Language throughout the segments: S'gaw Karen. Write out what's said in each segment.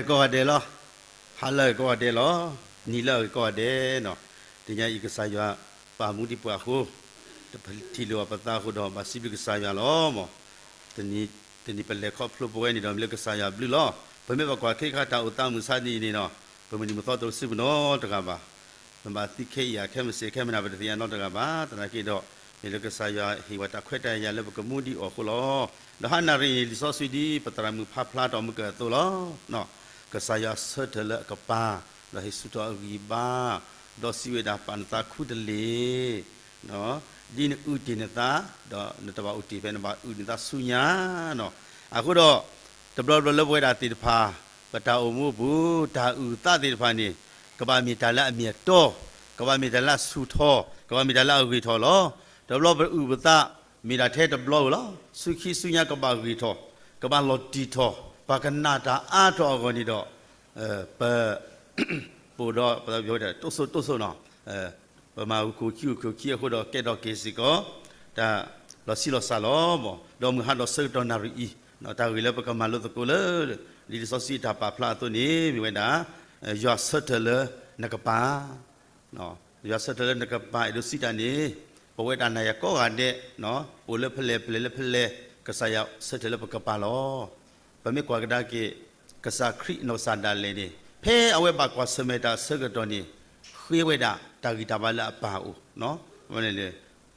ကိးဂၤဒဲးလီၤ. ဟါလၢအဂ့ၤကိးဂၤဒဲးလီၤ. နံၤလၢအဂ့ၤကိးဂၤဒဲးနီၤ. တနံၤအံၤကစၢ်ယွၤပာ်မူဒံးပှၤအဃိ, တထံၣ်လိာ်ဘၣ်ပသးအဃိဒီး ဘၣ်စံးဘျုးကစၢ်ယွၤလီၤမၢ်. တနံၤပလဲၤခီဖျိပဝဲန့ၣ်ဒီး မ့ၢ်လၢကစၢ်ယွၤဘျုးလီၤ. ပမ့ၢ်ဘၣ်ကွၢ်ခဲခါတၢ်အိၣ်သးမုၢ်ဆါတနံၤန့ၣ်နီၤ, ပမုၢ်နံၤမုၢ်သီတအိၣ်ဆူပနီတဂၤဘၣ်. ပဘၣ်သံခဲအံၤ ခဲမုၢ်ဆ့ၣ်ခဲမုၢ်နၤ ပတသ့ၣ်ညါနီတဂၤဘၣ်. သနာ်က့ဒီး မ့ၢ်လၢကစၢ်ယွၤဟ့ၣ်ဝဲတၢ်ခွဲးတၢ်ယာ်လၢပကမူဒံးအီၤအဃိလီၤ. ဒီးဟါနၣ်ရံၣ်အံၤန့ၣ် လံာ်စီဆှံဒ်ပသရၣ်မုၣ်ဖးဖျါထီၣ်မုၢ်ကၢၢ်အသိးလီၤ. ကစၢ်ယွၤဆၢထၢၣ်လၢအကပၤ, ဒီးဟ့ၣ်ဆူၣ်ထီၣ်အဂံၢ်အဘါ, ဒီးစံးဝဲဒၣ် ပာ်နသးခူတလ့ၢ် ဒ်နအုၣ်တ့ၢ်နသး, ဒီးနတဘၣ်အိၣ်တ့ၢ်ဖဲနဘၣ်အုၣ်နသးဆူညါနီၤ. အဃိဒီး တဘျီဘျီလၢပဝဲဒၣ်သ့ၣ်တဖၣ် ပတၢ်အိၣ်မူအပူၤ တၢ်အုၣ်သးသ့ၣ်တဖၣ်န့ၣ် ကဘၣ်မ့ၢ်တၢ်လၢအမ့ၢ်အတီ, ကဘၣ်မ့ၢ်တၢ်လၢအဆူၣ်ထီၣ်, ကဘၣ်မ့ၢ်တၢ်လၢအဂ့ၤထီၣ်လီၤ. တဘျီပအုၣ်ပသး မ့ၢ်ဒၣ်ထဲတဘျီဧိၤလီၤ. ဆူခံဆူညါကဘၣ်ဂ့ၤထီၣ်, ကဘၣ်လီၤတံၢ်ထီၣ်, ပှၤကနၣ်တၢ်အါထီၣ်အဂီၢ်န့ၣ်ဒီး ပ ပအိၣ်ဒီး ပဝဲဒၣ်တိၢ်ဆိၣ်တိၢ်ဆိၣ်နီၤ, ပမၤဂုာ်ခိၣ်ခံဂုာ်ခိၣ်ခံအဃိဒီး ကဲထီၣ်က့ၤစ့ၢ်ကီး တၢ်လီၤဆံးလီၤစှၤလီၤမၢ်. ဒီးမုၢ်ဟါဒီးဆၢကတီၢ်နၣ်ရံၣ်အံၤ တၢ်ဂ့ၢ်လၢပကမၤလိသကိးလၢ လံာ်စီဆှံတၢ်ပာ်ဖျါအသိးန့ၣ် မ့ၢ်ဝဲဒၣ် ယွၤဆၢထၢၣ်လၢနကပၤ ယွၤဆၢထၢၣ်လၢနကပၤ အဲၣ်ဒိးစံးတၢ်န့ၣ် ပဝဲဒၣ်နၤယၤကိးဂၤဒဲး အိၣ်လၢဖဲလဲၣ်ပလဲၣ်လၢဖဲလဲၣ် ကစၢ်ယွၤဆၢထၢၣ်လၢပကပၤလီၤ. ပမ့ၢ်ကွၢ်ကဒါက့ၤ ကစၢ်ခရံာ်နီၢ်ကစၢ်ဒၣ်လဲာ်န့ၣ် ဖဲအဝဲဘၣ်ကွၢ်ဆၢၣ်မဲာ်တၢ်အဆၢကတီၢ်န့ၣ် ဃ့ဝဲဒၣ်တၢ်ဂံၢ်တၢ်ဘါလၢအပၢ်အအိၣ်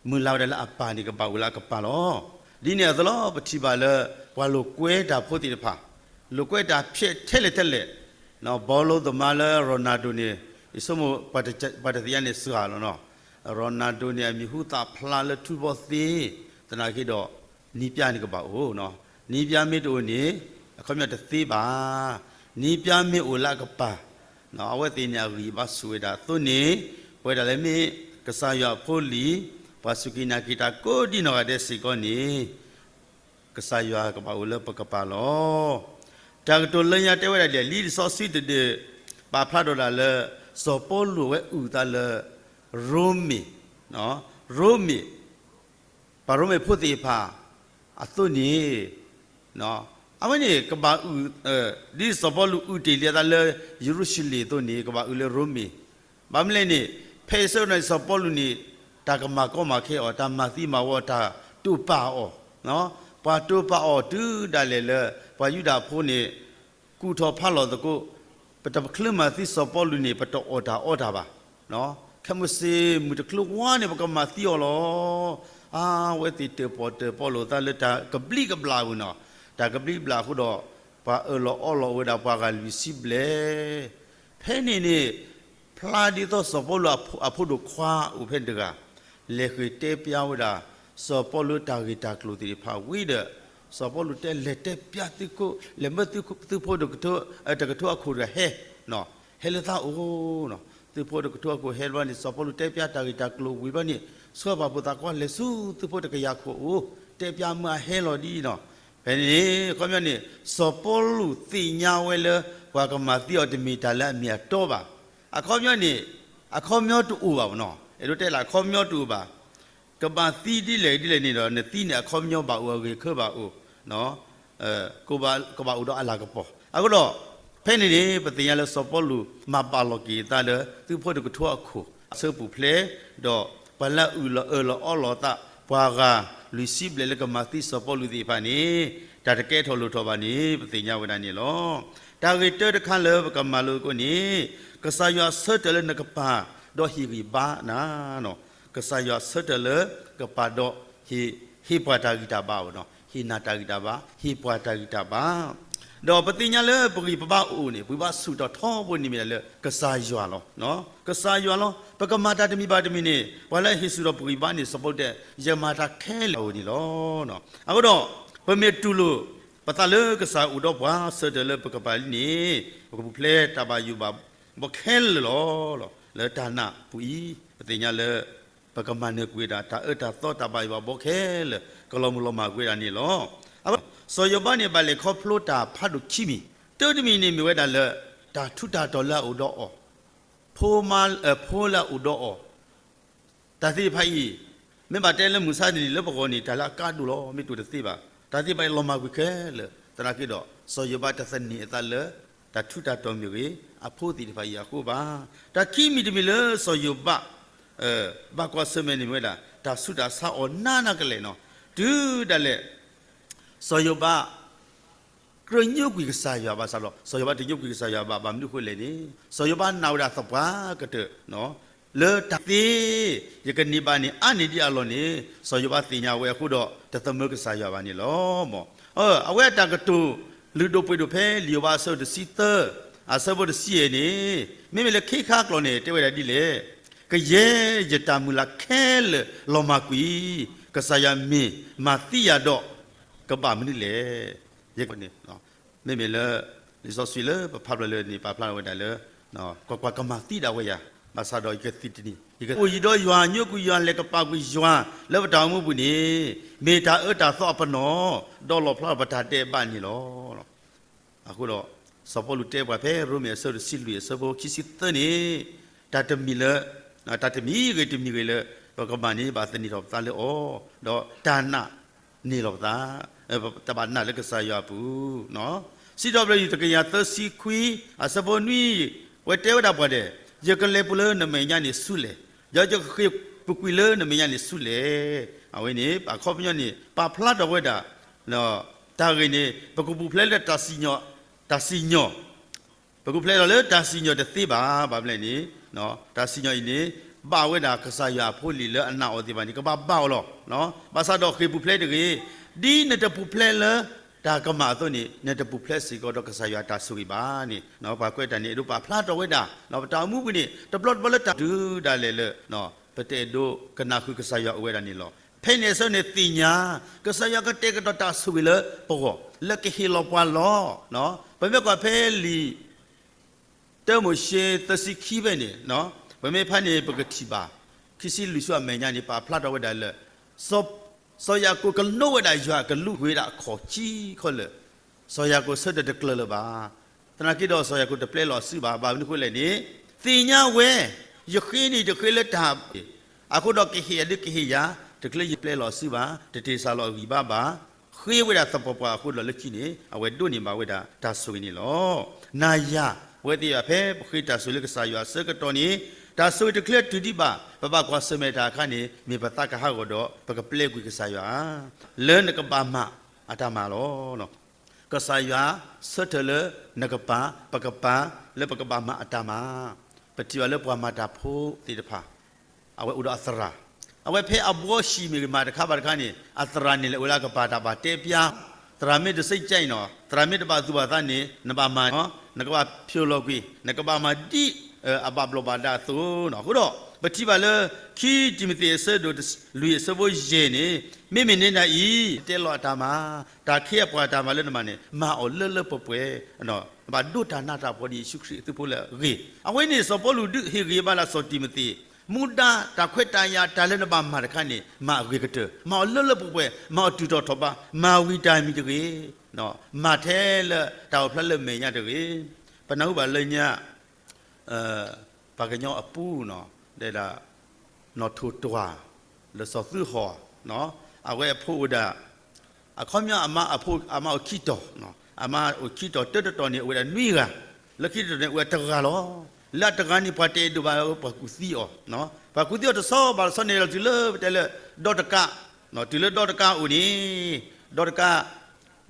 မုၢ်လၢ်ဝဲဒၣ်လၢအပၢ်န့ၣ် ကဘၣ်အိၣ်လၢအကပၤလီၤ. ဒ်န့ၣ်အသိးလီၤ ပထံၣ်ဘၣ်လၢ ပှၤလိာ်ကွဲတၢ်ဖိသ့ၣ်တဖၣ် လိာ်ကွဲတၢ်ဖျဲးထဲလဲၣ်ထဲလဲၣ်, ဘီလိသမားလၢ Ronaldo န့ၣ် ယဆိကမိၣ် ပှၤတသ့ၣ်ညါန့ၣ်စှၤလီၤနီၤ. Ronaldo န့ၣ် အမံၤဟူသၣ်ဖျါလၢထူဘီသ့, သနာ်က့ဒီး နံးပျါန့ၣ်ကဘၣ်အိၣ်, နံးပျါမ့ၢ်တအိၣ်န့ၣ် အခီပညီတသ့ဘၣ်. နံးပျါမ့ၢ်အိၣ်လၢအကပၤ အဝဲသ့ၣ်န့ၣ် အဂံၢ်အဘါဆူၣ်ဝဲဒၣ်အသိးန့ၣ် ပဝဲဒၣ်လၢမ့ၢ်ကစၢ်ယွၤအဖိလံၤ ပှၤစူၢ်က့ၤနာ်က့ၤတၢ်ကိးဒံနီၢ်ဂၤဒဲးစ့ၢ်ကီးန့ၣ် ကစၢ်ယွၤကဘၣ်အိၣ်လၢပကပၤလီၤ. တၢ်ကတိၤလၢညါတဲဝဲဒၣ်ဒ်လဲၣ် လံာ်စီဆှံတဒု ပာ်ဖျါထီၣ်ဒၣ်လၢ စီၤပီလူးအဝဲအုၣ်သးလၢ ရိမ့ၤ, ရိမ့ၤ ပှၤရိမ့ၤဖိသ့ၣ်တဖၣ်အသိးန့ၣ် အဝဲန့ၣ်ကဘၣ်အုၣ် ဒ်စီၤပီလူးအုၣ်တ့ၢ်လံအသးလၢယရူၤၡလ့ၣ်အသိးန့ၣ် ကဘၣ်အုၣ်လၢရိမ့ၤ. ဘၣ်မနုၤလဲၣ်န့ၣ် ဖဲအဆၢကတီၢ်န့ၣ် စီၤပီလူးန့ၣ် တၢ်ကမၤကီမၤခဲအီၤ, တၢ်မၤသံမၤဝီအီၤ, တၢ်တိာ်ပာ်အီၤ, ပှၤတိာ်ပာ်အီၤတုၤဒၣ်လဲာ်လၢ ပှၤယူဒၤဖိန့ၣ် ကူၣ်ထီၣ်ဖးလီၤသကိး, ပတချုးမၤသံစီၤပီလူးန့ၣ် ပတအီၣ်တၢ်အီတၢ်ဘၣ်. ခဲမုၢ်ဆ့ၣ်မုၢ်တချုးဝါန့ၣ် ပကမၤသံအီၤလီၤ. အါ အဝဲသ့ၣ်တၢၣ်ပီၣ်တၢၣ်ပီလိာ်သးလၢတၢ်ကဘျံးကဘျၣ်ပူၤနီၤ, တၢ်ကဘျံးကဘျၣ်အဃိဒီး ပှၤအၢၣ်လီၤအီလီၤဝဲဒၣ်ပှၤဂၤလွံၢ်ဆံဘျဲၣ် ဖဲန့ၣ်န့ၣ် ဖျါဒ်သိးစီၤပီလူးအဖိဒိၣ်ခွါအိၣ်ဖဲတဂၤ လဲၤဃ့ၢ်တဲပျါဝဲဒၣ် စီၤပီလူးတၢ်ဂ့ၢ်တၢ်ကျိၤသ့ၣ်တဖၣ်ဝံၤဒီး စီၤပီလူးတဲလဲၤတဲပျါသုးခိၣ် လဲၤမၢသုးခိၣ် သုးဖိတကထိ တကထိအခိၣ်တဂၤဟဲ ဟဲလၢသးအိၣ်နီၤ. သုးဖိတကထိအခိၣ်ဟဲဘျီန့ၣ် စီၤပီလူးတဲပျါတၢ်ဂ့ၢ်တၢ်ကျိၤဝံၤဘျီန့ၣ် ဆှၢပှၤဖိသၣ်ခွါလဲၤဆူသုးဖိတကယၤခိၣ်အအိၣ် တဲပျါမၢအဟဲလီၤဒ်နီၤ. ဖဲန့ၣ် အခီပညီန့ၣ် စီၤပီလူးသ့ၣ်ညါဝဲလၢ ပှၤကမၤသံအီၤတမ့ၢ်တၢ်လၢအမ့ၢ်အတီဘၣ်. အခီပညီန့ၣ် အခီပညီတအိၣ်ဘၣ်နီၤ. အဲၣ်ဒိးတဲလၢအခီပညီတအိၣ်ဘၣ်. ကဘၣ်သံဒ်လဲၣ်ဒ်လဲၣ်န့ၣ်ဒီး နသံန့ၣ် အခီပညီဘၣ်အိၣ် အဂ့ၢ်ခၢဘၣ်အိၣ် ကဘၣ်အိၣ်ဒီးအလၤကပီၤ. အဃိဒီး ဖဲန့ၣ်န့ၣ် ပသ့ၣ်ညါလၢစီၤပီလူး မၤပာ်လီၤက့ၤအသးလၢ သုးဖိတကထိအခိၣ် အဆၢပူၤဖျဲး, ဒီးပှၤလၢအအၢၣ်လီၤအီလီၤသး ပှၤဂၤလွံၢ်ဆံဘျဲၣ်လၢကမၤသံစီၤပီလူးသ့ၣ်တဖၣ်န့ၣ် တၢ်တကဲထီၣ်လိၣ်ထီၣ်ဘၣ်န့ၣ် ပသ့ၣ်ညါဝဲဒၣ်န့ၣ်လီၤ. တၢ်ဂ့ၢ်တၢတခါလၢပကမၤလိသကိးန့ၣ် ကစၢ်ယွၤဆၢထၢၣ်လၢနကပၤ ဒီးဟ့ၣ်ဂံၢ်ဘါနၤ ကစၢ်ယွၤဆၢထၢၣ်လၢကပၤဒီး ဟ့ၣ်ပှၤတၢ်ဂံၢ်တၢ်ဘါအီၤ, ဟ့ၣ်နၤတၢ်ဂံၢ်တၢ်ဘါ, ဟ့ၣ်ပှၤတၢ်ဂံၢ်တၢ်ဘါ. ဒီးပသ့ၣ်ညါလၢပဂံၢ်ပဘါအိၣ်န့ၣ် ပဂံၢ်ဘါဆူၣ်ထီၣ်ထီဘိန့ၣ်မ့ၢ်ဒၣ်လၢကစၢ်ယွၤလီၤ. ကစၢ်ယွၤလီၤ. ပကမၤတၢ်တမံၤဘၣ်တမံၤန့ၣ် ပှၤလၢဟ့ၣ်ဆူၣ်ထီၣ်ပဂံၢ်ဘါန့ၣ် စီၤပီလူးတဲ ယမၤတၢ်ခဲလၢာ်အအိၣ်န့ၣ်လီၤ. အဃိဒီး ပမ့ၢ်တူၢ်လိာ် ပသးလၢကစၢ်အိၣ်ဒီးပှၤဆၢထၢၣ်လၢပကပၤလံန့ၣ် ပကပူၤဖျဲးတၢ်ဘၣ်ယိၣ်ဘၣ်ဘီခဲလၢာ်လီၤ. လၢတၢ်နာ်ပူၤအံၤ ပသ့ၣ်ညါလၢ ပကမၤနၢၤကွံာ်ဝဲဒၣ် တၢ်အၢတၢ်သီတၢ်ဘၣ်ယိၣ်ဘၣ်ဘီခဲလၢာ် ကလီၤမုၢ်လီၤမၢ်ကွံာ်ဝဲဒၣ်န့ၣ်လီၤ. အဃိ စီၤယိၤဘးန့ၣ် ဘၣ်လဲၤခီဖျိတၢ်ဖးဒိၣ်ခံမံၤ, တၢတမံၤန့ၣ်မ့ၢ်ဝဲဒၣ်လၢ တၢ်ထူးတၢ်တီၤလၢအအိၣ်ဒီးအီၤ, ဖိမါ ဖိလၢအအိၣ်ဒီးအီၤ တၢ်သ့ၣ်တဖၣ်အံၤ မ့ၢ်ဘၣ်တဲလၢမုၢ်ဆါတနံၤလၢပဂီၢ်န့ၣ် တၢ်လၢအကါဒိၣ်လီၤ, မ့ၢ်တအိၣ်တသ့ဘၣ်. တၢ်သ့ၣ်တဖၣ်အံၤလီၤမၢ်ကွံာ်ခဲလၢာ်, သနာ်က့ဒီး စီၤယိၤဘးတသန့ၤအသးလၢ တၢ်ထူးတၢ်တီၤမ့ၢ်ဂ့ၤ အဖိသ့ၣ်တဖၣ်အံၤအဃိဘၣ်. တၢ်ခံမံၤတမံၤလၢစီၤယိၤဘး ဘၣ်ကွၢ်ဆၢၣ်မဲာ်န့ၣ်မ့ၢ်ဝဲဒၣ် တၢ်ဆူးတၢ်ဆါအီၤနးနးကလဲာ်နီၤ. တုၤဒၣ်လဲာ် စီၤယိၤဘး ကြၢးညိကွံာ်ကစၢ်ယွၤဘၣ်ဆၣ်ဒီး စီၤယိၤဘးတညိကွံာ်ကစၢ်ယွၤဘၣ်. ဘၣ်မနုၤအဃိလဲၣ်န့ၣ် စီၤယိၤဘးနာ်ဝဲဒၣ်သပှၢ်ကတၢၢ် လၢတၢ်သ့ ယကန့ၢ်ဘၣ်န့ၣ် အါန့ၢ်ဒံးအလီၢ်န့ၣ် စီၤယိၤဘးသ့ၣ်ညါဝဲအဃိဒီး တသမၢကစၢ်ယွၤဘၣ်န့ၣ်လီၤ. အဝဲအတၢ်ကတိၤလုၢ်ဒိၣ်ပှ့ၤဒိၣ်ဖဲ လံာ်ယိၤဘးအဆၢတဆံသၢ အဆၢဖိတဆံယဲၢ်န့ၣ် မ့မ့ၢ်လၢခ့ခါကျိာ်န့ၣ် တဲဝဲဒၣ်ဒ်လဲၣ်, ကယဲၢ်ယတၢ်မုၢ်လၢ်ခဲလၢာ်လီၤမၢ်ကွံာ်, ကစၢ်ယွၤမ့ၢ်မၤသံယၤဒီး ကဘၣ်မနုၤလဲၣ်. ယ မ့မ့ၢ်လၢ လံာ်စီဆှံလၢပဖးဖျါလၢန့ၣ် ပာ်ဖျါထီၣ်ဝဲဒၣ်လၢ ကွၢ်ကွၢ်, ကမၤသံဒၣ်ဝဲယၤ, ဘၣ်ဆၣ်ဒီးယကသံတနံၤ, ယကအိၣ်ယံၤဒီးယွၤ, ညိကွံာ်ယွၤ, လဲၤကပာ်ကွံာ်ယွၤ လၢပတၢ်အိၣ်မူပူၤန့ၣ် မ့ၢ်တၢ်အၢတၢ်သီအပနီၣ်, ဒီးလီၣ်ဖျါထီၣ်ပတၢ်ဒဲးဘးန့ၣ်လီၤ. အဃိဒီး စီၤပီလူးတဲပှၤဖဲရိမ့ၤအဆၢတဆံလွံၢ်အဆၢဖိခံဆံသၢန့ၣ်, တၢ်တမံၤလၢ တၢ်တမံၤဂ့ၤတမံၤဂ့ၤလၢ ပကမၤန့ၣ် ဘၣ်သန့ၤထီၣ်ပသးလၢအီၤ, ဒီးတၢ်နာ်န့ၢ်လီၤပသး, တဘၣ်နာ်လၢကစၢ်ယွၤအပူၤ. စံးထီၣ်ပတြၢၤ တကယၤသၢဆံခွံ အဆၢဖိနွံ, အဝဲတဲဝဲဒၣ်ပှၤဒဲး, ယကလဲၤပူၤလၢနမဲာ်ညါန့ၣ်ဆူလဲၣ်, ဒီးယကဃ့ၢ်ပူၤကွံာ်လၢနမဲာ်ညါန့ၣ်ဆူလဲၣ်. အဝဲန့ၣ် အခီပညီန့ၣ် ပာ်ဖျါထီၣ်ဝဲဒၣ် တၢ်ဂ့ၢ်န့ၣ် ပကပူၤဖျဲးလၢ တၢ်စံၣ်ညီၣ်, ပကပူၤဖျဲးဒီးလၢတၢ်စံၣ်ညီၣ်တသ့ဘၣ်. ဘၣ်မနုၤလဲၣ်န့ၣ် တၢ်စံၣ်ညီၣ်အံၤန့ၣ် ဘၣ်ဝဲဒၣ်ကစၢ်ယွၤအဖိလံၤလၢအနာ်အီၤသ့ၣ်တဖၣ်န့ၣ် ကဘၣ်ဘၣ်အီၤလီၤ. ဘၣ်ဆၣ်ဒီးဃ့ၢ်ပူၤဖျဲးတဂ့ၤ, ဒ်နတပူၤဖျဲးလၢတၢ်ကမၣ်အသိးန့ၣ် နတပူၤဖျဲးစ့ၢ်ကီးဒီးကစၢ်ယွၤအတၢ်ဆိၣ်ဂ့ၤဘၣ်န့ၣ် ပှၤကွဲးတၢ်န့ၣ် အဲၣ်ဒိးပာ်ဖျါထီၣ်ဝဲဒၣ် ပတၢ်အိၣ်မူပူၤန့ၣ် တဘျီတဘျီလၢတၢ်တုၤဒၣ်လဲာ်လၢ ပတအဲၣ်ဒိးကနၣ်ဃုာ်ကစၢ်ယွၤအိၣ်ဝဲဒၣ်န့ၣ်လီၤ. ဖဲန့ၣ်အဆၢန့ၣ်သ့ၣ်ညါ ကစၢ်ယွၤကတဲာ်ကတီၤတၢ်ဆိၣ်ဂ့ၤလၢပဂီၢ် လၢကဟ့ၣ်လီၤပှၤလီၤ. ပမ့ၢ်ကွၢ်ဖဲလံာ် တၢမိၤၡ့သၢဆံခံဖဲန့ၣ် ပမ့ၢ်ဖးန့ၣ် ပကထံၣ်ဘၣ် ခံဆံလွံၢ်ဆူအမဲာ်ညါန့ၣ် ပာ်ဖျါထီၣ်ဝဲဒၣ်လၢ စီၤ, စီၤယၤကိာ်ကနိးဝဲဒၣ်ယွၤအကလူးဝဲဒၣ်အခီၣ်ခံခီလၢာ်, စီၤယၤကိာ်ဆၢထၢၣ်တကျၢၤလၢၤဘၣ်. သနာ်က့ဒီးစီၤယၤကိာ်တပျဲလီၤစုဘၣ်. ဘၣ်မနုၤအဃိလဲၣ်န့ၣ် သ့ၣ်ညါဝဲ ယဃ့န့ၢ်တဃ့လၢတၢ် အဃိဒီးကဟ့ၣ်ယၤဒုးကဟ့ၣ်ယၤ, တချုးယပျဲလီၤစုဘၣ်, တတ့ၢ်စၢ်လီၤအဂံၢ်ဘါဘၣ်. ဃ့ဝဲဒၣ်သပှၢ်ပှၢ်အဃိဒီးလၢခံန့ၣ် အဝဲဒိးန့ၢ်ဘၣ်ဝဲဒၣ်တၢ်ဆိၣ်ဂ့ၤန့ၣ်လီၤ. နၤယၤ ပဝဲသ့ၣ်တဖၣ်ဖဲပဃ့တၢ်ဆိၣ်ဂ့ၤလၢကစၢ်ယွၤအဆၢကတီၢ်န့ၣ် တၢ်ဆိၣ်ဂ့ၤတချုးတုၤဒံးဘၣ် ပဘၣ်ကွၢ်ဆၢၣ်မဲာ်တၢ်အခါန့ၣ် မ့ၢ်ပသးကဟးဂီၤဒီး ပကပျဲကွံာ်ကစၢ်ယွၤဧါ. လၢနကဘၣ်မၤအတၢ်မၤလီၤ. ကစၢ်ယွၤဆၢထၢၣ်လၢနကပၤ, ပကပၤ, လၢပကဘၣ်မၤအတၢ်မၤ. ပထံၣ်ဘၣ်လၢပှၤမၤတၢ်ဖိသ့ၣ်တဖၣ် အဝဲအိၣ်ဒီးအသရၣ်, အဝဲဖဲအဘှီဆံးမ့ၢ်ဂ့ၤ မၤတခါဘၣ်တခါန့ၣ် အသရၣ်န့ၣ်လဲၤအိၣ်လၢအကပၤတၢ်ဘၣ်တဲပျါ, သရၣ်မ့ၢ်တစ့ၢ်ကီးနီၤ, သရၣ်မ့ၢ်တဘၣ်သူၣ်ဘၣ်သးန့ၣ် နဘၣ်မၤ, နကဘၣ်ဖျိးလီၤကွံာ်, နကဘၣ်မၤဒ်အဘၣ်ဘျီးဘၣ်ဒါအသိးနီၤ. အဃိဒီး ပထံၣ်ဘၣ်လၢ ခံတံၤမသ့းအဆၢဒိၣ်လွံၢ်အဆၢဖိယဲၢ်န့ၣ်, မ့မ့ၢ်နဲဒၣ်အံၤ တဲလီၤအတၢ်မၤ, တၢ်ခ့အပှၤအတၢ်မၤလၢနမၤန့ၣ် မၤအီၤလၢလၢပှဲၤပှဲၤ ဘၣ်ဒိတၢ်နးတၢ်ဖှီၣ်ဒ်ယ့ၣ်ၡူးခရံာ်အသုးဖိလၢအဂ့ၢ်. အဝဲန့ၣ် စီၤပီလူးဒုးဟ့ၣ်ဂံၢ်ဘါလၢစီၤတံၤမသ့း, မူဒါတၢ်ခွဲးတၢ်ယာ်တၢ်လၢနဘၣ်မၤတခါန့ၣ် မၤအဂ့ၤကတၢၢ်, မၤအီၤလၢလၢပှဲၤပှဲၤ, မၤအီၤတုၤထီၣ်ထီၣ်ဘး, မၤဝံၤတၢ်မံၤတဂ့ၤ, မၤထဲလၢတၢ်အိၣ်ဖျါလၢမဲာ်ညါတဂ့ၤ. ပနၢ်ဟူဘၣ်လၢညါ ပှၤကညီအပူၤနီၤ, ဒဲဒၣ် နီၣ်ထိၣ်တွၤ လၢစီၤသုဟီၣ်, အဝဲအဖိအိၣ်ဒၣ် အခီပညီအမါအိၣ်ခံတီၤ, အမါအိၣ်ခံတီၤ, တၢတတီၤန့ၣ် အိၣ်ဝဲဒၣ်နွံဂၤ, လၢခံတတီၤန့ၣ် အိၣ်ဝဲတဂၤလီၤ. လၢအတဂၤန့ၣ် ပှၤတအဲၣ်ဒိးဘၣ် ပှၤကူးသံအီၤ, ပှၤကူးသံအီၤတဆီဘၣ်တဆီန့ၣ်ဒီး တုၤလၢပတဲလၢ ဒီတကး, တုၤလၢဒီတကးအအိၣ်န့ၣ်, ဒီတကး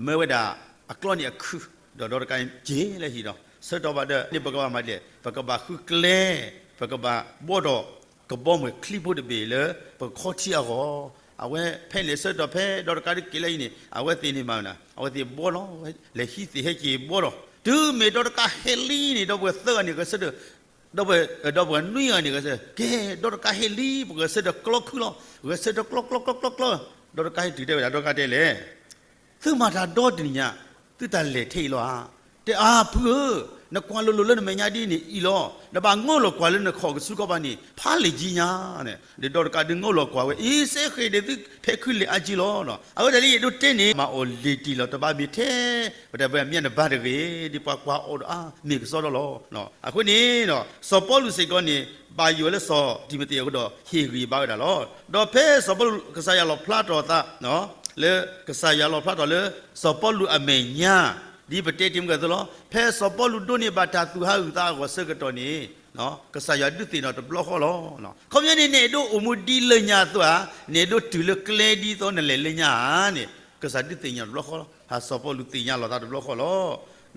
မၢဝဲဒၣ်အကျီန့ၣ်အခု, ဒီးဒီတကးက့ၤလၢဟံၣ်ဒီး ဆၢကတီၢ်ဘၣ်ဒီးန့ၣ် ပကဘၣ်မၤဒ်လဲၣ်, ပကဘၣ်ဃုကျဲ, ပကဘၣ်ဘှီဒီးကဘီမုၢ်ချံဖိတဘ့ၣ်လၢ ပကခီထံအဂီၢ်. အဝဲဖဲန့ၣ်ဆၢကတီၢ်ဖဲ ဒီတကးဒုးက့ၤလၢဟံၣ်န့ၣ် အဝဲသ့ၣ်န့ၣ်မၤဝဲဒၣ် အဝဲသ့ၣ်ဘှီလီၤဝဲ, လဲၤဟံးသ့ၣ်ဟဲက့ၤဘှီဒီး တုၤမ့ၢ်ဒီတကးဟဲလံန့ၣ် ဒီပုၢ်ဝဲၢ်သၢဂၤန့ၣ် ဂဲၤဆၢထၢၣ် ဒီပုၢ်ဝဲၢ်နွံဂၤန့ၣ် ဂဲၤဆၢထၢၣ် ကဲ ဒီတကးဟဲလံ ပဂဲၤဆၢထၢၣ်ကျီခုလီၤ. ဂဲၤဆၢထၢၣ်ကျီကျီကျီကျီကျီ, ဒီတကးဟဲတုၤတဲဝဲဒၣ် ဒီတကးတဲလဲၣ် သုမၤတၢ်ဒီတနံၤညါ သုတၢ်လဲၤထဲအံၤလီၤဧါ. တဲအါ ဖုဧၢ, နကွၢ်လိၤလိၤလၢနမဲာ်ညါဒ်န့ၣ်အံၤလီၤ. နဘၣ်ငိၢ်လီၤကွၢ်လၢနခီၣ်ကဆူကီၢ်ဘၣ်န့ၣ် ဖးလံာ်ကံညါန့ၣ်, ဒီးဒီတကးဒုးငိၢ်လီၤကွၢ်ဝဲ အံၤစဲဃ့ၢ်ဒ်သုဖဲခုလ့ၣ်အါကံလီၤ. အဝဲဒၣ်လၢယအဲၣ်ဒိးတဲန့ၣ် မၤအီၣ်လံာ်တံၢ်လီၤ တဘၣ်မ့ၢ်ထဲ ပတၢ်ပှဲၤမ့ၢ်နဘါတဂ့ၤ, ဒ်ပှၤကွၢ်အီၤဒီးအါ မ့ၢ်ကစီဒီလီၤ. အဃိန့ၣ် စီၤပီလူးစ့ၢ်ကီးန့ၣ် ဘၣ်ယိၣ်ဝဲလၢစီၤတံၤမသ့းအဃိဒီး ဟ့ၣ်ဂံၢ်ဘါဝဲဒၣ်လီၤ. ဒီးဖဲစီၤပီလူး ကစၢ်ယွၤလီၣ်ဖျါထီၣ်အသး လၢကစၢ်ယွၤလီၣ်ဖျါထီၣ်လၢ စီၤပီလူးအမဲာ်ညါ ဒ်ပတဲတ့ၢ်မုၢ်ကၢသိးလီၤ. ဖဲစီၤပီလူးဒိးန့ၢ်ဘၣ်တၢ်သူၣ်ဟးဂုာ်သးအဂီၢ်ဆၢကတီၢ်န့ၣ်, ကစၢ်ယွၤဒုးသ့ၣ်နီၣ်တဘျီဃီလီၤ. ခီပညီန့ၣ် နအဲၣ်ဒိးအိၣ်မူဒ်လၢညါအသိးဧါ, နအဲၣ်ဒိးတုၤလၢကျဲဒ်သိးနလဲၤလၢညါဧါန့ၣ်, ကစၢ်ဒုးသ့ၣ်ညါတဘျီဃီလီၤ. ဟးစီၤပီလူးသ့ၣ်ညါလီၤသးတဘျီဃီလီၤ.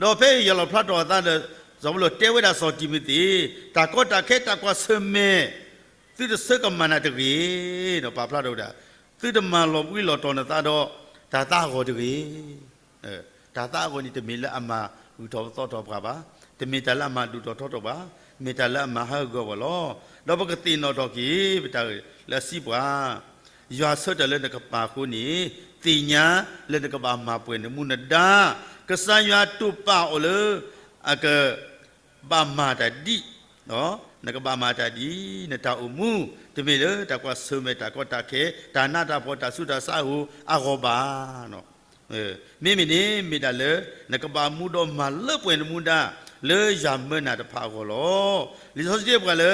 ဒီးဖဲယလီၣ်ဖျါထီၣ်အသးဒီး စီၤပီလူးတဲဝဲဒၣ်စီၤတံၤမသ့း, တၢ်ကီတၢ်ခဲတၢ်ကွၢ်ဆၢၣ်မဲာ် သုတဆၢကမၤနၤတဂ့ၤ, ဒီးပာ်ဖျါထီၣ်ဝဲဒၣ်, သုတမၤလီၤဘှံးလီၤတီၤနသးဒီး တၢ်သးအဂီၢ်တဂ့ၤ. တၢ်သးအဂီၢ်န့ၣ် တမ့ၢ်လၢအမၤဂုာ်ထီၣ်ပသီထီၣ်ပှၤဘၣ်, တမ့ၢ်တၢ်လၢအမၤဒိၣ်ထီၣ်ထီထီၣ်ဘၣ်, မ့ၢ်တၢ်လၢအမၤဟးဂီၤပှၤလီၤ. ဒီးပကသ့ၣ်နီၣ်ထီၣ်က့ၤ ပတၢ်လၢအစံးပှၤ, ယွၤဆၢထၢၣ်လၢနကပၤအဃိန့ၣ်, သ့ၣ်ညါလၢနကဘၣ်မၤပှဲၤနမူနဒါ, ကစၢ်ယွၤတိာ်ပာ်အီၤလၢ အက ဘၣ်မၤတၢ်ဒ်, နကဘၣ်မၤတၢ်ဒ် နတၢ်အိၣ်မူ, တမ့ၢ်လၢတၢ်ကွၢ်ဆၢၣ်မဲာ်တၢ်ကီတၢ်ခဲ, တၢ်နးတၢ်ဖှီၣ်တၢ်ဆူးတၢ်ဆါအဂီၢ်ဘၣ်. မ့မ့ၢ်န့ၣ် မ့ၢ်ဒၣ်လၢ နကဘၣ်မူဒီးမၤလၢပှဲၤနမူဒါ လၢယွၤမၢနၤတဖၣ်အဂီၢ်လီၤ. လံာ်စီဆှံတဲပှၤလၢ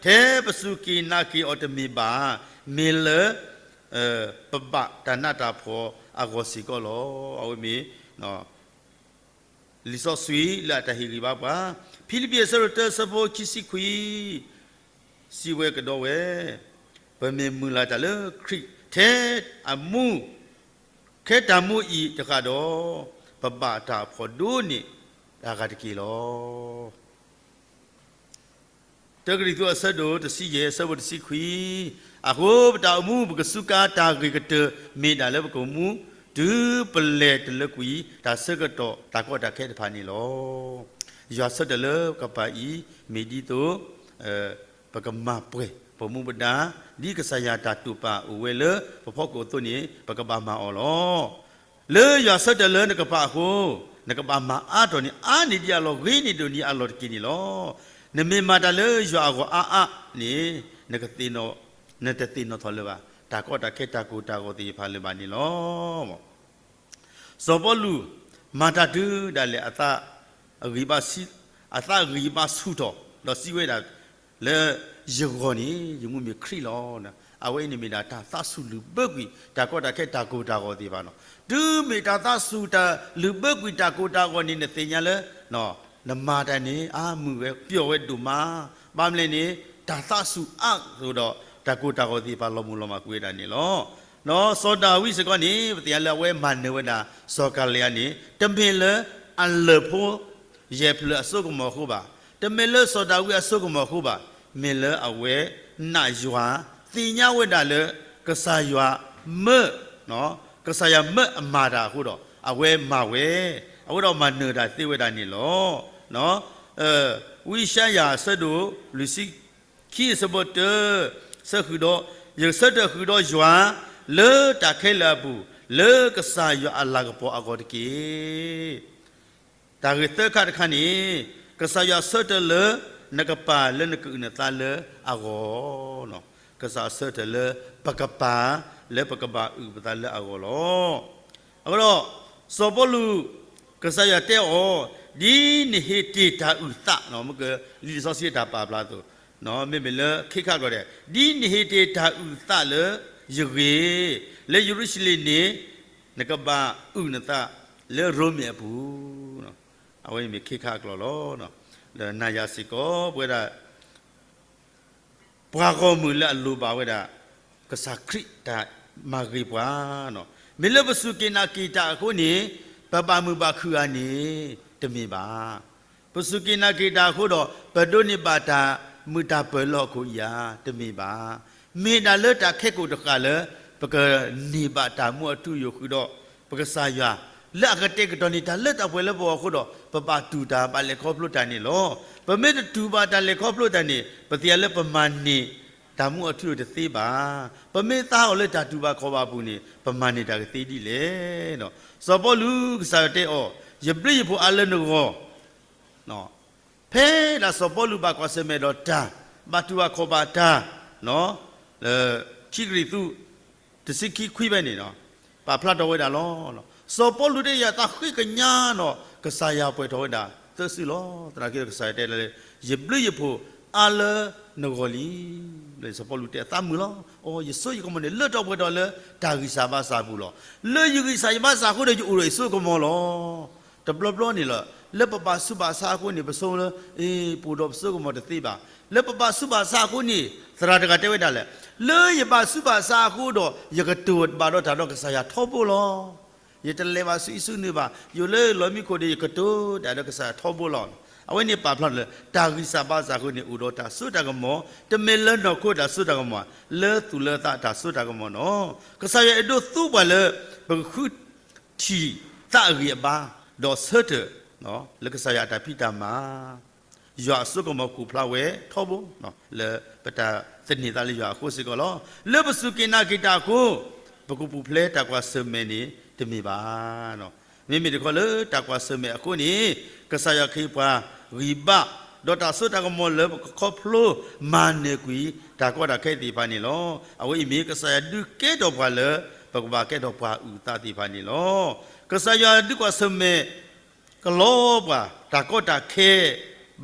ထဲပစူၢ်က့ၤနာ်က့ၤအီၤတမ့ၢ်ဘၣ်, မ့ၢ်လၢ ပဘၣ်တၢ်နးတၢ်ဖှီၣ်အဂီၢ်စ့ၢ်ကီးလီၤ. အဝဲမ့ၢ် လံာ်စီဆှံလၢအတၢ်ဟ့ၣ်ဂံၢ်ဘါပှၤ, ဖံလံးပံၤအဆၢဒိၣ်တၢအဆၢဖိခံဆံခွံ, စံးဝဲကဒီးဝဲ, ပမ့ၢ်မုၢ်လၢ်တၢ်လၢခရံာ်ထဲအမူ, ထဲတၢ်မူအံၤတဃၣ်ဒီး, ပဘၣ်တၢ်ဖှီၣ်ဒိၣ်န့ၢ်တၢ်ဂၤတက့ၢ်လီၤ. တၢကရံၣ်သူးအဆၢဒိၣ်တဆံယဲၢ်အဆၢဖိတဆံခွံ, အဃိပတၢ်အိၣ်မူပကစူးကါတၢ်ဂ့ၤကတၢၢ် မ့ၢ်ဒၣ်လၢပကမူ တုၤပလဲၤတလၢကွံာ် တၢ်ဆၢကတီၢ်တၢ်ကီတၢ်ခဲတဖၣ်န့ၣ်လီၤ. ယွၤဆၢထၢၣ်လၢကပၤအံၤ မ့ၢ်ဒ်သိး ပကမၤပှဲၤပမူပဒါ ဒ်ကစၢ်ယွၤတၢ်တိာ်ပာ်အိၣ်ဝဲလၢပဖီခိၣ်အသိးန့ၣ် ပကဘၣ်မၤအီၤလီၤ. လၢယွၤဆၢထၢၣ်လၢနကပၤအဃိ, နကဘၣ်မၤအါထီၣ်န့ၢ်အါန့ၢ်ဒံးအလီၢ် ဂ့ၤန့ၢ်ဒိၣ်န့ၢ်အလီၢ်တက့ၢ်န့ၣ်လီၤ. နမ့ၢ်မၤတၢ်လၢယွၤအဂီၢ်အါအါန့ၣ်, နကသ့ၣ်နီၣ်, နတသ့ၣ်နီၣ်ထီၣ်လၢၤဘၣ် တၢ်ကီတၢ်ခဲတၢ်ကိၢ်တၢ်ဂီၤသ့ၣ်တဖၣ်လၢၤဘၣ်န့ၣ်လီၤ. စီၤပီလူး မၤတၢ်တုၤဒၣ်လဲာ် အသးဂံၢ်ဘါဆူၣ်ထီၣ် ဒီးစံးဝဲဒၣ်လၢ ယဂီၢ်န့ၣ် ယမူမ့ၢ်ခရံာ်လီၤ. အဝဲအံၤန့ၣ်မ့ၢ်ဒၣ်တၢ်သးဆူၣ်လုၢ်ဘၢကွံာ် တၢ်ကီတၢ်ခဲတၢ်ကိၢ်တၢ်ဂီၤသ့ၣ်တဖၣ်လီၤ. တုၤမ့ၢ်တၢ်သးဆူၣ်တၢ်လုၢ်ဘၢကွံာ်တၢ်ကိၢ်တၢ်ဂီၤန့ၣ် နသ့ၣ်ညါလၢ နမၤတၢ်န့ၣ် အါမုာ်ဝဲပျီၢ်ဝဲဒိၣ်မး, ဘၣ်မနုၤလဲၣ်န့ၣ် တၢ်သးဆူၣ်အါအဃိဒီး တၢ်ကိၢ်တၢ်ဂီၤသ့ၣ်တဖၣ်လီၤမုၢ်လီၤမၢ်ကွံာ်ဝဲဒၣ်န့ၣ်လီၤ. စီၤဒၤဝံးစ့ၢ်ကီးန့ၣ် ပသ့ၣ်ညါလၢအဝဲမၤနၢၤဝဲဒၣ် စီၤကၤလံယါန့ၣ် တမ့ၢ်လၢအလၢၢ်ဖိ ယဲၢ်ဖျၢၣ်အစိကမီၤအဃိဘၣ်, တမ့ၢ်လၢစီၤဒၤဝံးအစိကမီၤအဃိဘၣ်, မ့ၢ်လၢအဝဲ နာ်ယွၤ, သ့ၣ်ညါဝဲဒၣ်လၢ ကစၢ်ယွၤမၢ, ကစၢ်ယွၤမၢအမၤတၢ်အဃိဒီး အဝဲမၤဝဲ, အဝဲဒီးမၤနၢၤတၢ်သ့ဝဲဒၣ်န့ၣ်လီၤ. ဝံယၡါယၤအဆၢဒိၣ် လွံၢ်ဆံခံအဆၢဖိတၢ, ဆၢဃုာ်ဒီး, ယဆၢထၢၣ်ဃုာ်ဒီးယွၤ လၢတၢ်ခဲလၢာ်အပူၤ, လၢကစၢ်ယွၤအလၤကပီၤအဂီၢ်တက့ၢ်. တၢ်ဂ့ၢ်သၢခါတခါန့ၣ်, ကစၢ်ယွၤဆၢထၢၣ်လၢ နကပၤလၢနကအုၣ်နသးလၢအဂီၢ်, ကစၢ်ဆၢထၢၣ်လၢပကပၤ လၢပကဘၣ်အုၣ်ပသးလၢအဂီၢ်လီၤ. အဃိဒီး စီၤပီလူး ကစၢ်ယွၤတဲအီၤ, ဒ်နဟ့ၣ်တ့ၢ်တၢ်အုၣ်သး, မ့ၢ်ကလံာ်စီဆှံအတၢ်ပာ်ဖျါအသိး, မ့မ့ၢ်လၢခ့ခါကီၢ်ဒဲး, ဒ်နဟ့ၣ်တ့ၢ်တၢ်အုၣ်သးလၢယဂ့ၤ, လၢယရူၤၡလ့ၣ်န့ၣ် နကဘၣ်အုၣ်နသးလၢရိမ့ၤအပူၤ, အဝဲအံၤမ့ၢ်ခ့ခါအကျိာ်လီၤ. ဒီးနၤယၤစ့ၢ်ကီး ပဝဲဒၣ် ပှၤဂီၢ်မုၢ်လၢအလိၣ်ဘၣ်ဝဲဒၣ် ကစၢ်ခရံာ်တၢ်မၤဂ့ၤပှၤ, မ့ၢ်လၢပစူၢ်က့ၤနာ်က့ၤတၢ်အဃိန့ၣ် ပဘၣ်မုာ်ဘၣ်ခုၣ်ဧါန့ၣ် တမ့ၢ်ဘၣ်. ပစူၢ်က့ၤနာ်က့ၤတၢ်အဃိဒီး ပဒိးန့ၢ်ဘၣ်တၢ်မုာ်တၢ်ပၢၤလၢဟီၣ်ခိၣ်အံၤဧါ, တမ့ၢ်ဘၣ်. မ့ၢ်ဒၣ်လၢတၢ်ခဲကိာ်တဃၣ်လၢ ပကန့ၢ်ဘၣ်တၢ်မူအထူအယိာ်ဃုာ်ဒီး ပကစၢ်ယွၤ လၢအကတဲာ်ကတီၤန့ၢ်တၢ်လၢတၢ်ပှဲၤလၢပဂီၢ်အဃိဒီး ပဘၣ်တူၢ်တၢ်ဘၣ်လဲၤခီဖျိတၢ်န့ၣ်လီၤ. ပမ့ၢ်တတူၢ်ဘၣ်တၢ်လဲၤခီဖျိတၢ်န့ၣ် ပသ့ၣ်ညါလၢပမၤန့ၢ်တၢ်မူအထူအယိာ်တသ့ဘၣ်. ပမ့ၢ်သးအီၤလၢတၢ်တူၢ်ဘၣ်ခီၣ်ဘၣ်အပူၤန့ၣ် ပမၤန့ၢ်တၢ်ကသ့ဒ်လဲၣ်. စီၤပီလူး ကစၢ်ယွၤတဲအီၤ, ယဘျုးယဖှိၣ်အါလၢနဂီၢ် ဖဲဒၣ်စီၤပီလူးဘၣ်ကွၢ်ဆၢၣ်မဲာ်ဒီးတၢ်, ဘၣ်တူၢ်ဘၣ်ခီၣ်ဘၣ်တၢ်, လၢခံကရံၣ်သူး တဆံခံခွံဖဲန့ၣ်, ပာ်ဖျါထီၣ်ဝဲဒၣ်လီၤ. စီၤပီလူးတဲယၤသးဃ့ကညးဒီး ကစၢ်ယွၤပှဲၤထီၣ်ဝဲဒၣ်သၢစုလီၤ. သနာ်က့ဒီးကစၢ်ယွၤတဲလၢ ယဘျုးယဖှိၣ်အါလၢနဂီၢ်လံ. စီၤပီလူးတဲအသးမုာ်လီၤ. အိ ယစိယကမီၤန့ၣ် လၢထီၣ်ပှဲၤထီၣ်လၢတၢ်ဂံၢ်စၢ်ဘါစၢ်အပူၤလီၤ. လၢယဂံၢ်စၢ်ယဘါစၢ်အဃိဒီး ယအိၣ်ဒီးယစိကမီၤလီၤ. တဘျီဘျီန့ၣ်လီၤ. လၢပဘၣ်ဆူးဘၣ်ဆါအဃိန့ၣ် ပဆိကမိၣ်လၢ အ့ ပအိၣ်ဒီးပစိကမီၤတသ့ဘၣ်. လၢပဘၣ်ဆူးဘၣ်ဆါအဃိန့ၣ် သရၣ်တဂၤတဲဝဲဒၣ်လဲၣ်, လၢယဘၣ်ဆူးဘၣ်ဆါအဃိဒီး ယကတိၤဘၣ်ဒီးတၢ်ဒီးကစၢ်ယွၤထီဘိလီၤ. ယတလဲၤဘၣ်ဆူအံၤဆူနုာ်ဘၣ်, ယအိၣ်လၢလီၢ်မံခိၣ်ဒီး ယကတိၤတၢ်ဒီးကစၢ်ယွၤထီဘိလီၤ. အဝဲန့ၣ်ပာ်ဖျါလၢ တၢ်ဂံၢ်စၢ်ဘါစၢ်အဃိန့ၣ် အိၣ်ဒီးတၢ်စိတၢ်ကမီၤ, တမ့ၢ်လၢနီၢ်ခိတၢ်စိတၢ်ကမီၤ, လၢသူၣ်လၢသးတၢ်စိတၢ်ကမီၤလီၤ. ကစၢ်ယွၤအဲၣ်ဒိးသူပှၤလၢ ပကဃု ထံၣ်သးအဂံၢ်အဘါ, ဒီးဆၢထၢၣ် လၢကစၢ်ယွၤအတၢ်ဖံးတၢ်မၤ, ယွၤအစိကမီၤခူၣ်ဖျါဝဲထီဘိ, လၢပတၢ်သန့ၤသးလၢယွၤအဃိစ့ၢ်ကီးလီၤ. လၢပစူၢ်က့ၤနာ်က့ၤတၢ်အဃိ, ပကပူၤဖျဲးတၢ်ကွၢ်ဆၢၣ်မဲာ်န့ၣ်တမ့ၢ်ဘၣ်. မ့မ့ၢ်တခီလၢတၢ်ကွၢ်ဆၢၣ်မဲာ်အဃိန့ၣ် ကစၢ်ယွၤခ့ပှၤဂံၢ်ဘါ, ဒီးတၢ်စိတၢ်ကမီၤလၢပကခီဖျိမၤနၢၤကွံာ် တၢ်ကီတၢ်ခဲသ့ၣ်တဖၣ်န့ၣ်လီၤ. အဝဲအံၤမ့ၢ်ကစၢ်ယွၤဒုးကဲထီၣ်ပှၤလၢ ပကဘၣ်ကဲထီၣ်ပှၤအုၣ်သးသ့ၣ်တဖၣ်န့ၣ်လီၤ. ကစၢ်ယွၤဒုးကွၢ်ဆၢၣ်မဲာ်ကလီပှၤ တၢ်ကီတၢ်ခဲ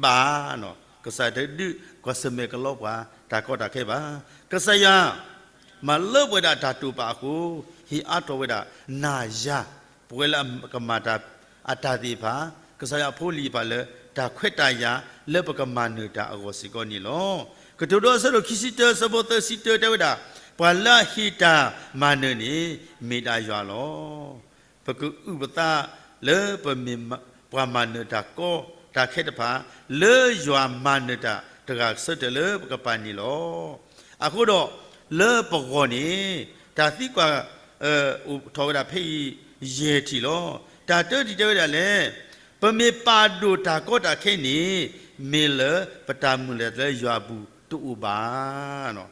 ဘၣ်. ကစၢ်ယွၤတဒုးကွၢ်ဆၢၣ်မဲာ်ကလီပှၤ တၢ်ကီတၢ်ခဲဘၣ်. ကစၢ်ယွၤ မၤလၢပှဲၤဒၣ်တၢ်တိာ်ပာ်အဃိ, ဟ့ၣ်အါထီၣ်ဝဲဒၣ် နၤယၤ ပဝဲလၢအကမၤတၢ်အတၢ်သ့ၣ်တဖၣ်, ကစၢ်ယွၤအဖိလံၤတဖၣ်လၢ တၢ်ခွဲးတၢ်ယာ် လၢပကမၤနၢၤတၢ်အဂီၢ်စ့ၢ်ကီးန့ၣ်လီၤ. ကတိၤဒိအဆၢဒိၣ်ခံဆံတၢ အဆၢဖိသၢဆံတၢ တဲဝဲဒၣ်, ပှၤလၢအဟ့ၣ်တၢ်မၤနၢၤန့ၣ် မ့ၢ်ဒၣ်ယွၤလီၤ. ပကအုၣ်ပသးလၢပမ့ၢ်ပှၤမၤနၢၤတၢ်ကီတၢ်ခဲတဖၣ်, လၢယွၤမၤနၢၤတၢ်တဂၤဆၢထၢၣ်လၢပကပၤန့ၣ်လီၤ. အဃိဒီး လၢပဂီၢ်န့ၣ် တၢ်သံကွၢ် အိၣ်ထီၣ်ဝဲဒၣ်ဖဲအံၤ ယဲၢ်ထံၣ်လီၤ. တၢ်တၢထံၣ်တဲဝဲဒၣ်လဲၣ်, ပမ့ၢ်ပာ်ဒိၣ်တၢ်ကီတၢ်ခဲန့ၣ် မ့ၢ်လၢပတၢ်မုၢ်လၢ်လၢယွၤအပူၤတအိၣ်ဘၣ်.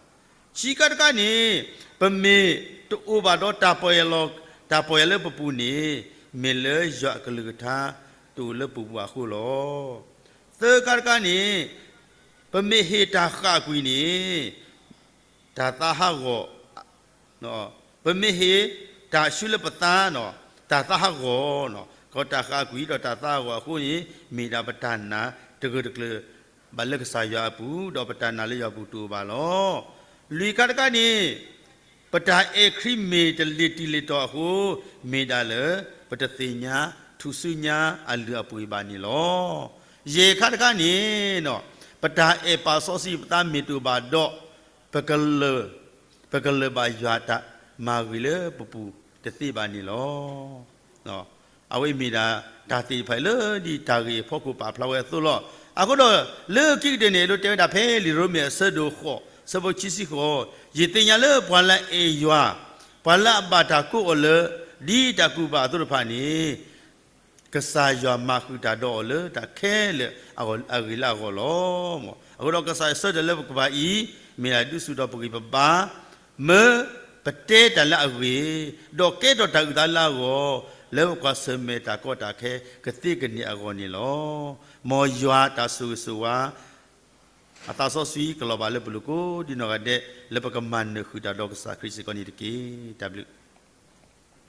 ခံခါတခါန့ၣ် ပမ့ၢ်တအိၣ်ဘၣ်ဒီးတၢ်ပီၢ်ယၢ်လီၤ, တၢ်ပီၢ်ယၢ်လၢပပူၤန့ၣ် မ့ၢ်လၢယွၤအကလုၢ်ကထါတအိၣ်လၢပပူၤအဃိလီၤ. သၢခါတခါန့ၣ် ပမ့ၢ်ဟ့ၣ်တၢ်ဃၣ်ကွံာ်န့ၣ် တၢ်သးဟးဂီၤ ပမ့ၢ်ဟ့ၣ်တၢ်ဆူလၢပသး, တၢ်သးဟးဂီၤ, ကီတၢ်ဃၣ်ကွံာ်ဒီးတၢ်သးဟးဂီၤအဃိန့ၣ် မ့ၢ်ဒၣ်ပတၢ်နာ်တဂၢၢ်တကျၢၤဘၣ်လၢကစၢ်ယွၤအပူၤ, ဒီးပတၢ်နာ်လၢယွၤအပူၤတအိၣ်ဘၣ်လီၤ. လွံၢ်ခါတခါန့ၣ် ပတၢ်အဲၣ်ခရံာ်မ့ၢ်တလ့ၤတံၢ်လ့ၤတီၤအဃိ, မ့ၢ်ဒၣ်လၢ ပတသ့ၣ်ညါ ထူၣ်စုညါအလုၢ်အပှ့ၤဘၣ်န့ၣ်လီၤ. ယဲၢ်ခါတခါန့ၣ် ပတၢ်အဲၣ်ပာ်စီဆှံပသးမ့ၢ်တအိၣ်ဘၣ်ဒီး ပကလၢာ်, ပကလၢာ်ဘၣ်ယွၤတၢ်မၤဂ့ၤလၢပပူၤတသ့ဘၣ်န့ၣ်လီၤ. အဝဲအံၤမ့ၢ်ဒၣ်တၢ်သ့ၣ်တဖၣ်အံၤလၢဒ်တၢ်ဂ့ၢ်အဖီခိၣ်ပာ်ဖျါဝဲအသိးလီၤ. အဃိဒီး လၢခံကတၢၢ်န့ၣ် အဲၣ်ဒိးတဲဝဲဒၣ်ဖဲလံာ်ရိမ့ၤအဆၢဒိၣ်ဃိး ဆၢဖိခံဆံဃိး, ယသ့ၣ်ညါလၢပှၤလၢအအဲၣ်ယွၤ, ပှၤလၢအဘၣ်တၢ်ကိးအီၤလၢ ဒ်တၢ်ကူၣ်ဘၣ်အသိးတဖၣ်န့ၣ် ကစၢ်ယွၤမၤဃုာ်တၢ်ဒီးအီၤလၢတၢ်ခဲလၢာ်အဂ့ၢ်လၢအဂီၢ်လီၤ. အဃိဒီးကစၢ်ယွၤဆၢထၢၣ်လၢပကဘၣ်အံၤ မ့ၢ်ဒၣ်ဒုးဆူၣ်ထီၣ်ပဂံၢ်ပဘါ, မၢပတဲတၢ်လၢအဂ့ၤ, ဒီးကဲထီၣ်တၢ်အုၣ်သးလၢအဂီၢ်, လၢပကွၢ်ဆၢၣ်မဲာ်တၢ်ကီတၢ်ခဲကသ့ကန့ၢ်အဂီၢ်န့ၣ်လီၤ. မ်ယွၤတၢ်ဆိၣ်ဂ့ၤဆိၣ်ဝါ အသးစီဆှံကလီၤဘၣ်လၢပလိၤကိးဒ်နီၢ်ဂၤဒဲး လၢပကမၤနၢၤဃုာ်တၢ်ဒီးကစၢ်ခရံာ်စ့ၢ်ကီးန့ၣ်တက့ၢ်. တၢ်ဘျုး